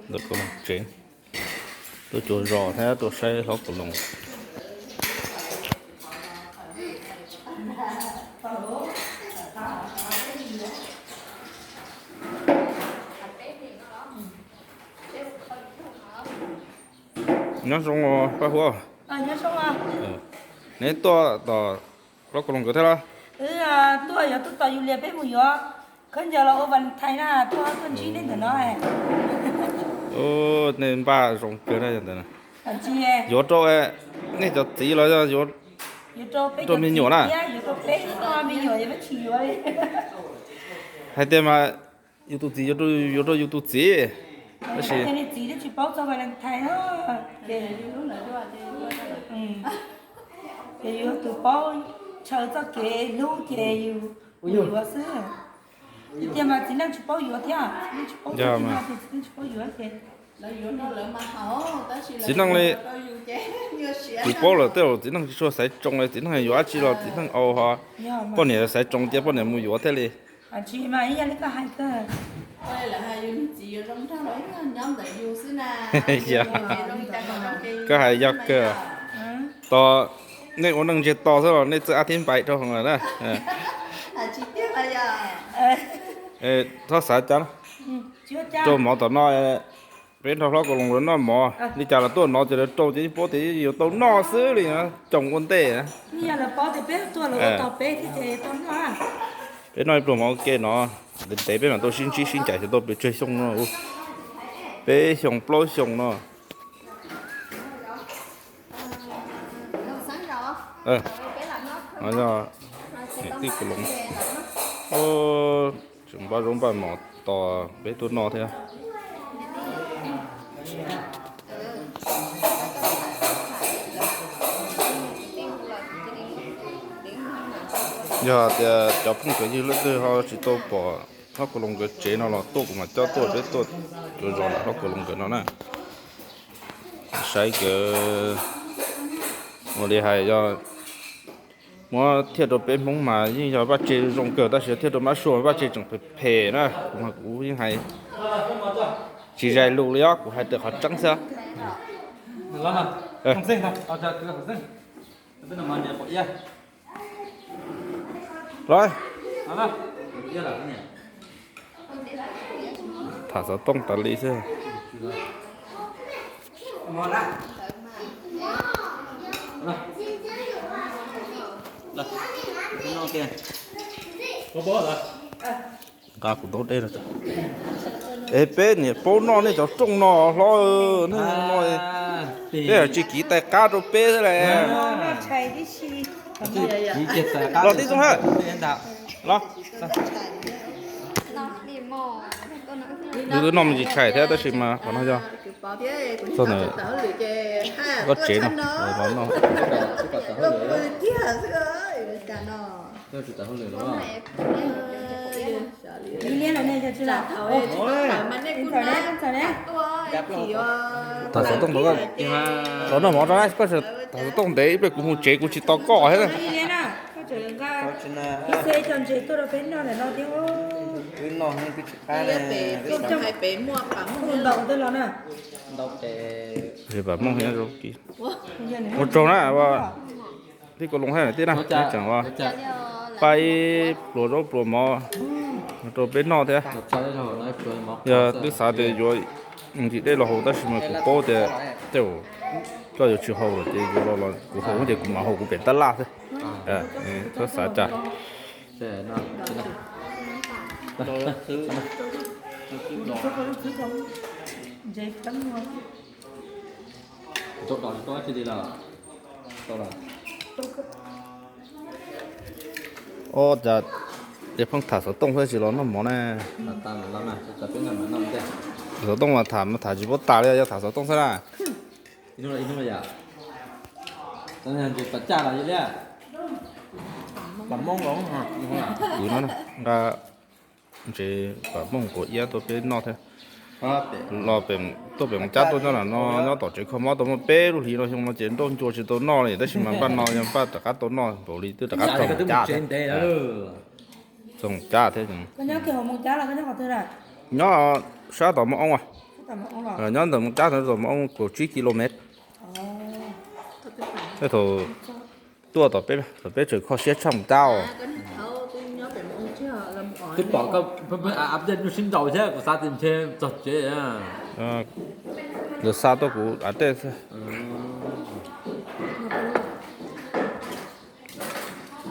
Ntawm Kaus Loos tsev, tuaj cuag zos thiab tuaj saib hlob Kaus Loos. Nyob zoo Paj Huab. Neb tuaj tos hlob Kaus Loos nkawd thiab los? Wb tuaj yuav tuaj tos Yulia peb mus yuav khaub ncaws los ua Valentine na, tuaj tuaj ntsib nej ntawm no. Nej npaj zoo kawg na ntawm no. Yuav rau nej cov txiv los yog yuav rau me nyuam na? Yuav rau peb me nyuam, peb tsis yuav. Hais tias mas yus tus txiv yuav rau yus tus txiv, tab sis txiv tsis paub txog Valentine na, ces ces yus tus paub ntshaw txoj kev hlub ces yus yuav xwb. Tiag mas txiv neej tsis paub yuav thiab, txiv neej tsis paub, txiv neej tsis paub yuav ces txiv neej li, tsis paub lawm tej zaum txiv neej tsis tshua xaiv tsoo li, txiv neej yuav dab tsi los txiv neej au ho. Poj niam xaiv tsoo cia poj niam mus yuav thiaj li. Koj hais yog kawg. Tos nej ua neej ntsiag to xwb los nej txawj ab thib npaim rau hauv lawm na. Txhob xav cas, rau mov tom no, peb nrog hlob Kaus Loos lawv noj mov li cas los tuaj no ces lawv rau ces yeej paub tias yuav tau noj xwb li, coom ua ntej. Peb noj ib pluag mov ua ke no, ntev ntev peb mam tuaj sib ntsib sib ncaim xyov tau pes tsawg xyoo no, peb xyoo plaub xyoo no. Niam tij Kaus Loos, tseem npaj zaub npaj mov tos peb tuaj noj thiab. Yog tias cov phooj ywg leej twg ho tsis tau pom hlob Kaus Loos nkawd tsev no los tuaj kuv mam coj tuaj, peb tuaj cuag zos ntawm hlob Kaus Loos nkawd no na. Saib nkawd ua li hais yog muab thiaj rau peb Hmoob mas yeej yog vaj tse zoo kawg, tab sis thiaj rau mab sua vaj tse tseem phem phem na, kuv mas kuv yeej hais tsis zais lus li os, kuv hais raws qhov tseeb xwb. Los, tham xov tooj tas li xwb. Nqa kuv ntaub dej no. Es peb niam paub noj nej cov rooj no hlob, nej no, peb tsis kiv tais qab rau peb xwb las. Los tib tug hab. Los. Nws twb noj me ntsis tshais thiab tab sis mas qhov no yog txog ntawm koj tsev no, los noj. Tham xov tooj, los noj mov rau na, koj tham xov tooj ntev ib pliag kuv mus tsev kuv tsis tos koj thiab. Pam Mooj, mus tsaug na, tij Kaus Loos hab tij na, tseem ua pab ib pluas zaub pluas mov rau peb noj thiab. Yog twb xav tias yuav ntsis dej los haus tab sis mas kuv paub tias tej zaum koj yuav tsis haus lawm ces yuav los los kuv haus ces kuv mam haus kuv pem tab laj xwb. Txhob xav cas. Ua cas pheej tham xov tooj thiab tsis los noj mov ne? Xov tooj mas tham mas tham tsis paub tas li, yog tham xov tooj xwb na. Kwv no nqa ntses Pam Mooj quav iab tuaj peb noj thiab. Los tuaj pem Moos Cab tuaj nyob no, nyob tom tsev kho mob tau muaj peb lub hlis no, xyoo no ces nrauj ncua tsis tau noj li tab sis mas npaj no yog npaj rov qab tau noj npaum li twb rov qab txog Moos Cab thiab. Txog Moos Cab thiab. Nyob sab tom Moos Oo a. Nyob ntawm Moos Cab tod txog Moos Oo kaum tsib kilomev. Tej thaum tuaj tom peb, thaum peb tseem kho siab tshaj Moos Cab os. Twb pom koj pheej pheej update nyuj sib nraus thiab kuv xav tias ntshe txog tsev. Lawv xa tuaj kuv a tej xwb.